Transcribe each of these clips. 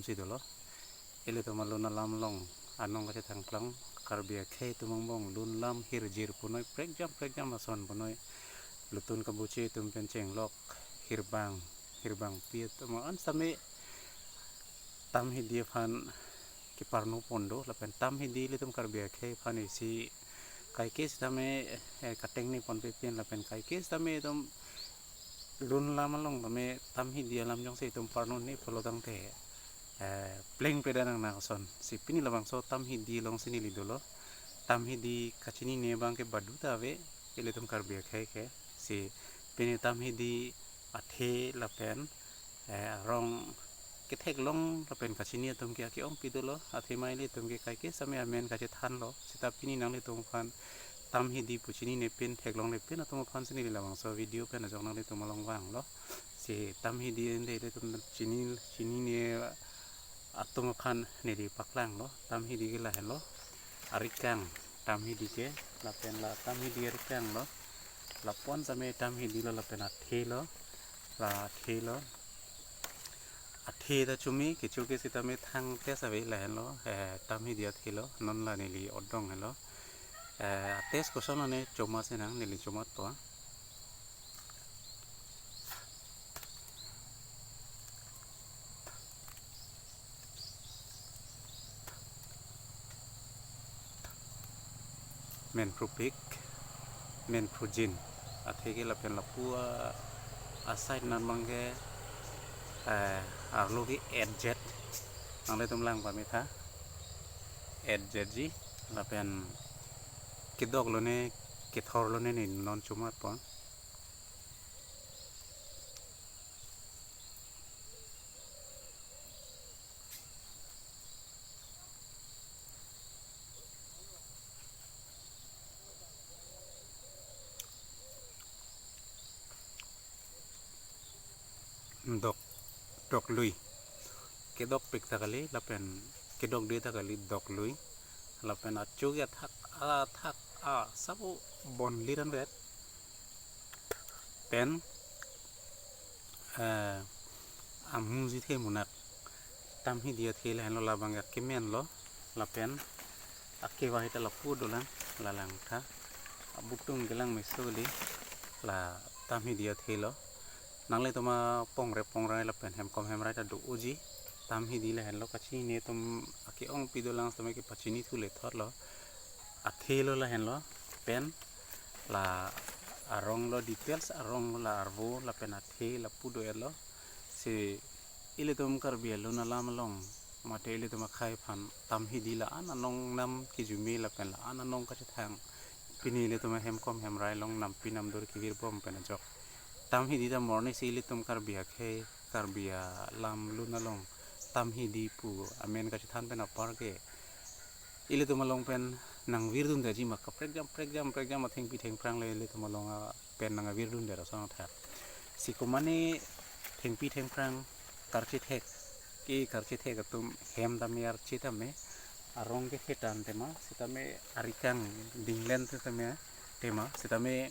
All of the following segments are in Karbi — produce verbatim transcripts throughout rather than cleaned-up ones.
si dolo. Ilitum alun alam along anong kachethang plang, Karbi akhei atum angbong lun lam hirjir punoi, prekjam prekjam ason punoi. Lutun kabuche atum pen chenglok, hirbang, hirbangpi atum an sitame tam hidi aphan keparno pon do, lapen tam hidi ilitum Karbi akhei aphan isi kaike sitame, eh, kateng ni ponpe pen lapen kaike sitame itum lun lam along tame tam hidi alam jongsi itum parno ni pulo tangte, eh, plengple nang nang ason. Si pini labangso tam hidi along si neli dolo. Tam hidi kachinine abang ke badu ta ave, ilitum Karbi akhei ke. Si pini tam hidi athe lapen, eh, arong ketheklong lapen kachini atum ke ake-ongpi dolo, athema ilitum ke kaike sitame amen kachethanlo, seta pini nanglitum aphan tam hidi pu chinine pen theklongle pen atum aphan si neli labangso video pen ajok nanglitum along vanglo. Si tam hidi ende ilitum chini, chinine atum aphan neli paklanglo, tam hidi ke lahenlo. Arikang tam hidi ke, lapen la tam hidi arikanglo. Lapu-an sitame tam hidi lo lapen athe lo, la athe lo. Athe ta chumi kecho ke sitame thang test ave lahenlo, eh, tam hidi athe lo, non la neli odong helo. Eh, test koson lo ne choma senang neli chomat po. Menphrupik, menphrujin. Athe ke lapen lapu a, a side nan abang ke, eh, arlo ke et jet. Nanglitum lang pametha. Et jet ji, lapen kedok lo ne, kethor lo ne neli non chomat pon. Dok, doklui. Kedokpik ta kali, lapen kedokde ta kali, doklui. Lapen acho ke athak, athak, a, sabo bonlir anvet. Pen, eh, amu si the munak. Tam hidi athe lahenlo, labang akemen lo. Lapen akevai ta lapu dolang, la langtha. Abutung kelang meso kali, la tam hidi athe lo. Nanglitum apongre pongrai lapen hemkom hemrai ta do-oji. Tam hidi lahenlo, kachinine atum ake-ongpi dolang sitame kepachini thule thotlo. Athe lo lahenlo, pen la arong lo, details arong lo, la arvo lapen athe lapu do-etlo. Si ilitum Karbi alun alam along mate ilitum akhei aphan tam hidi la-an anong nam kijume lapen la-an anong kachethang pini ilitum ahemkom hemrai along nampi namdur kevirbom pen ajok tam hidi ta morni si ilitum Karbi akhei, Karbi alam lun along tam hidi pu amen kachethan pen apar ke ilitum along pen nangvirdunde ji ma, kaprek jam prek jam prek jam athengpi thengphrang le ilitum along a pen nangvirdunde ra song thak. Si komane thengpi thengphrang karchethek, ke karchethek atum hem tame arche tame, arong kethe tang tema, sitame arikang dinglen te tame tema, sitame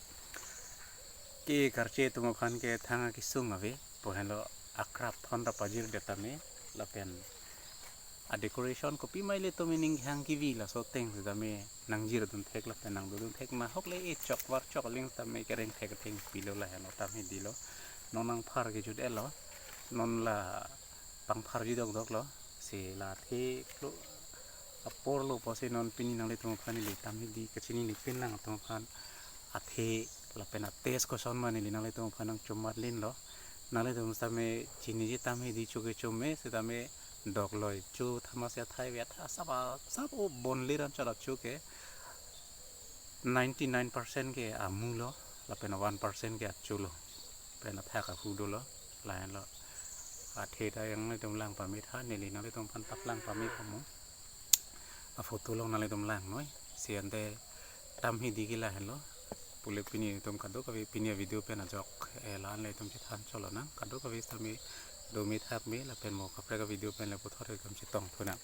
ke karche atum aphan ke thang akesung ave, pu henlo akrap thon ta pajirdet tame, lapen a decoration kopima ilitum ining hang kivi laso ateng sitame nangjir dunthek lapen nangdo dunthek ma, hok le e chok var chok aling sitame kereng thek thengpi lo lahenlo, tam hidi lo. Non nangphar kejut-etlo, non la pangpharji dokdoklo, si la athe klo apor lo pusi non pini nanglitum aphan neli tam hidi kachinine pen nangtum aphan athe lapen a test koson ma neli nanglitum aphan nangchomat linlo. Nanglitum sitame chiniji tam hidi cho ke chome, sitame doklui, cho thamas athai ave, atha saba sabo bonlir anchot acho ke ninety nine percent ke amu lo, lapen one percent ke acho lo. Pen athak ahu dolo, lahenlo. Athe ta nanglitum lang pametha, neli nanglitum aphan paklang pame pamo. A photo along nanglitum langnoi. Si ante tam hidi ke lahenlo. Pule pini itum kadokave pini a video pen ajok, eh, la-an le itum chethan cholo nang. Kadokave sitame dome thakme lapen mo kaprek a video pen le puthot itum chetong thunang.